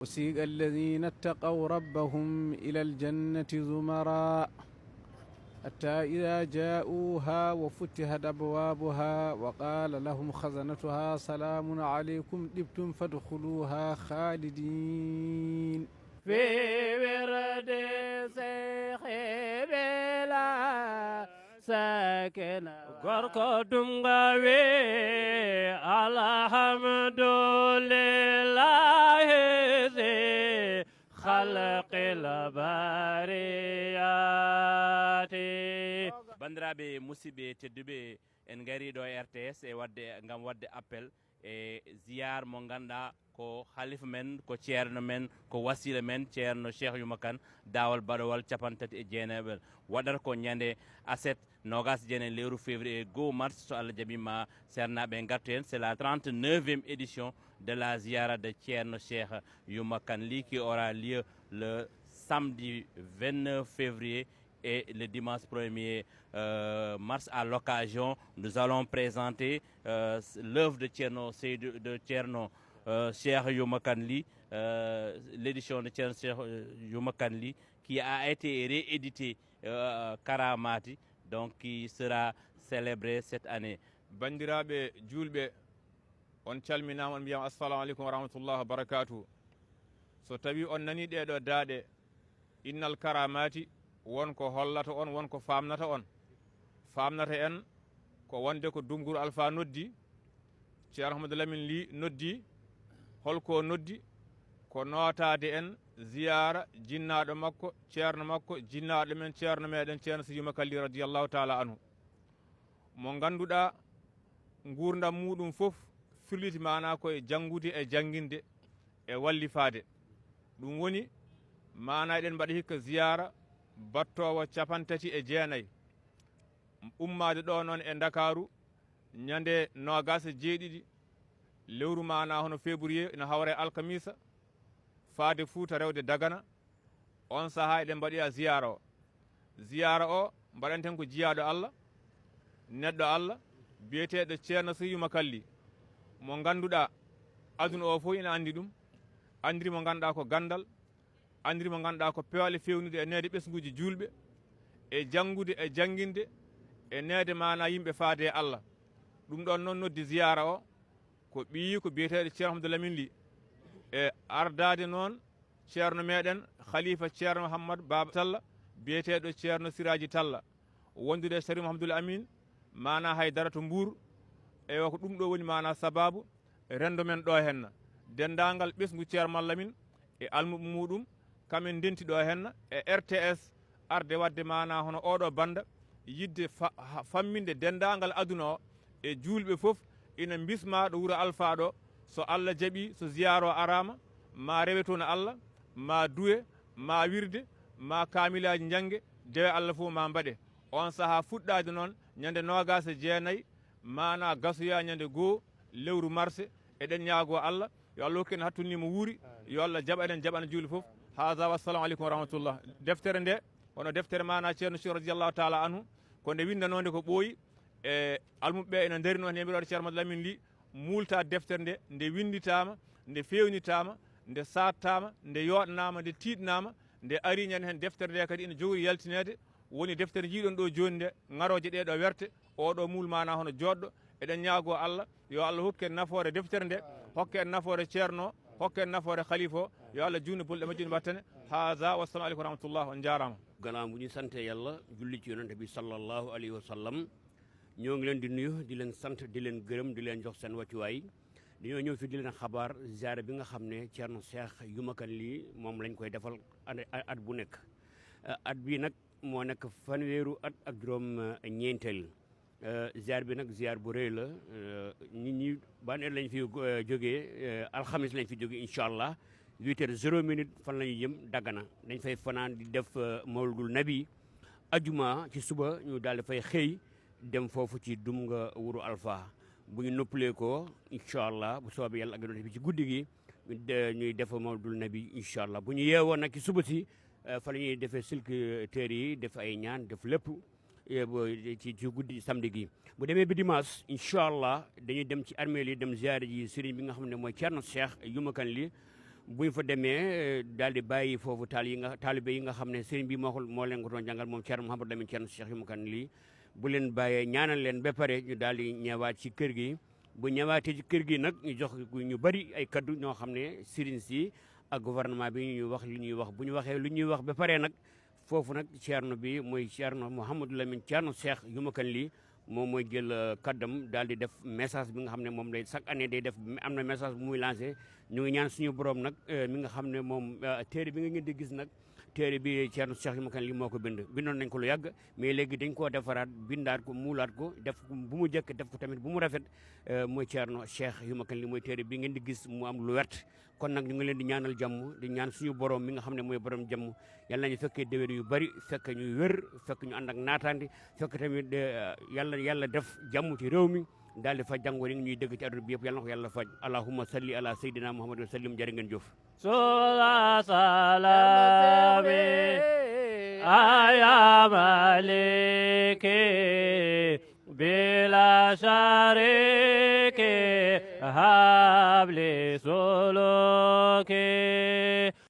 وسيق الذين اتقوا ربهم إلى الجنة زمرا حتى إذا جاءوها وفتحت أبوابها وقال لهم خزنتها سلام عليكم طبتم فادخلوها خالدين في ورد شيخ بلا ساكنة غرق دمغاوي الحمد لله ذي خلق البريات bandiraɓe musidɓe tedduɓe en gari ɗo RTS e gam wadde appel e ziyar mo ganduɗa ko halifa men ko ceerno men ko wasila men ceerno Cheikh Yuma Kane dawal baɗowal capantati e jeenaɓel waɗata ko ñande aset nogas jeenayi lewru février 2 mars so Allah jaɓima sernaɓe gartu hen c'est la 39e édition de la ziyara de ceerno Cheikh Yuma Kane li qui aura lieu le samedi 29 février et le dimanche 1er mars. À l'occasion, nous allons présenter l'œuvre de Thierno Cheikh Yuma Kane, l'édition de Thierno Cheikh Yuma Kane qui a été réédité Karamati, donc qui sera célébré cette année. Bandiraɓe julɓe on calminama on mbiyam assalamu aleykum wa rahmatullah wa barakatuhu. So tawi on nani ɗeɗo daaɗe innal karamati wonko hollata on wonko famnata on famnata en ko wonde ko Dungur Alpha noddi ceerno Ahmadou Lamine Ly noddi holko noddi ko notade en ziyara jinnaɗo makko ceerno makko jinnaɗo men ceerno meɗen ceerno Yuma Kane radiyallahu taala anhu mo ganduɗa gurdam muɗum foof firliti mana koye janggude e jangguinde e wallifade ɗum woni mana eɗen mbaɗa hikka ziyara battowo capantati e jeenayyi ummade ɗo noon e Dakaru ñande nogas e jeeɗiɗi lewru mana hono février ina hawre alkamisa faade Fouta rewde Dagana on saaha eɗen mbaɗoya ziyara o mbaɗanten ko jiyaɗo Allah neɗɗo Allah biyeteɗo ceerno Yuma Kane mo ganduɗa aduna o fof ina andi ɗum andiri mo ganduɗa ko gandal andiri mo ganduɗa ko pewale fewnude e neede ɓesguji julɓe e janggude e jangguinde e neede mana yimɓe faade e Allah ɗum ɗon noon noddi ziyara o ko ɓiyi ko biyeteɗo ceerno Ahmadou Lamine Ly e ardade noon ceerno meɗen khalifa ceerno Mouhammad Baba Talla biyeteɗo ceerno Siraji Talla wondude Sharif Mouhamadoul Amine mana haydara to Mbour e ko ɗum ɗo woni mana sababu rendo men ɗo henna dendagal ɓesgu ceerno Lamine e almuɓe muɗum kamen denti ɗo henna e RTS arde wadde mana hono oɗo banda yidde famminde dendagal aduna o e julɓe foof ina bisma ɗo wuuro Alpha ɗo so Allah jaaɓi so ziyaro arama ma rewe toon Allah ma duwe ma wirde ma kamilaji jangge dewe Allah fof ma mbaɗe on saaha fuɗɗade noon ñande nogas e jeenayyi mana gasoya ñande 2 lewru marse eɗen ñaago Allah yo Allah hokku en hattudnimo wuuri yo Allah jaɓa eɗen jaɓana julɓe foof hada wassalamu aleykum wa rahmatullah. Deftere nde hono deftere mana ceerno Cheikh radiyallahu taala anhu ko nde windanode ko ɓooyi e almuɓeɓe ene darino hen yimɓe ceerno Ahmadou Lamine Ly multa deftere nde nde winditama nde fewnitama nde sattama nde yoɗanama nde tiɗnama nde ari ñande hen deftere nde kadi ene jogori yaltinede woni deftere jiiɗon ɗo joni nde garoje ɗe ɗo werte oɗo muul mana hono joɗɗo eɗen ñaago Allah yo Allah hokku en nafoore deftere nde hokka en nafoore ceerno hokka en nafoore khalifa o yo Allah junne bolɗe majjuni battane haza wassalamu aleykum wa rahmatullah on jarama. gannaaw bu ñu sante yàlla julli ci yonente bi sallallahu alayhi wa sallam ñoo ngi leen di nuyu di leen sant di leen gërëm di leen jox seen wàccuwaay dañoo ñëw fi di leen xabaar ziyaara bi nga xam ne ceerno Cheikh Yuma Kane Ly moom lañ koy defal at bu nekk at bi nag moo nekk fanweeru at ak juróom ñeenteel ziar bi nag ziar bu rëy la nit ñi ban heure lañ fi jógee alxamis lañ fi jógee incha allah 8h00 fan la ñuy jëm Dagana dañ fay fanaan di def mawludul nabi ajuma ci suba ñu daal di fay xëy dem foofu ci dum nga wuru Alpha bu ñu noppalee ko incha allah bu soobee yàlla ak yonent bi ci guddi gi ñuy def mawludul nabi incha allah bu ñu yeewoo nag ci suba si fa la ñuy defee silkiteer yi def ay ñaan def lépp ci guddi samedi gi bu demee bi dimanche incha allah dañuy dem ci armeel yi dem ziare ji sëriñ bi nga xam ne mooy Thierno Cheikh Yuma Kane Ly buñ fa demee daal di bàyyi foofu taalibe yi nga xam ne sëriñ bi moo leen ko doon jàngal moom Thierno Mouhamadou Lamine Thierno Cheikh Yumma Kane lii bu leen bàyyee ñaanal leen ba pare ñu daal di ñëwaat ci kër gi bu ñëwaatee ci kër gi nag ñu jox ñu bari ay kaddu ñoo xam ne sëriñ si ak gouvernement bi ñu wax li ñuy wax bu ñu waxee lu ñuy wax ba pare nag foofu nag Thierno bi mooy Thierno Mouhamadou Lamine Thierno Cheikh Yumma Kane lii moom mooy jël kaddam daal di def message bi nga xam ne moom lay chaque année day def am na message bu muy lancé ñu ngi ñaan suñu borom nag mi nga xam ne moom téere bi nga ngeen di gis nag téere bi Thierno Cheikh Yumma Kane li moo ko bindoon nañ ko lu yàgg mais léegi dañ koo defaraat bindaat ko muulaat ko def ko bu mu jëkk def ko tamit bu mu rafet mooy Thierno Cheikh Yumma Kane li mooy téere bi ngeen di gis mu am lu wert kon nag ñu ngi leen di ñaanal jàmm di ñaan suñu borom mi nga xam ne mooy borom jàmm yàlla nañu fekkee déwén yu bari fekk ñuy wér fekk ñu ànd ak naataandi fekk tamit yàlla def jàmm ci réew mi daal di faj jàngoro yi ñuy dégg ci àdduna bi yëpp yàlla na ko yàlla faj allahumma salli ala sayyidina muhammad wa sallim jërë ngeen jëf sula salami aya maliki bila shariki habli suluki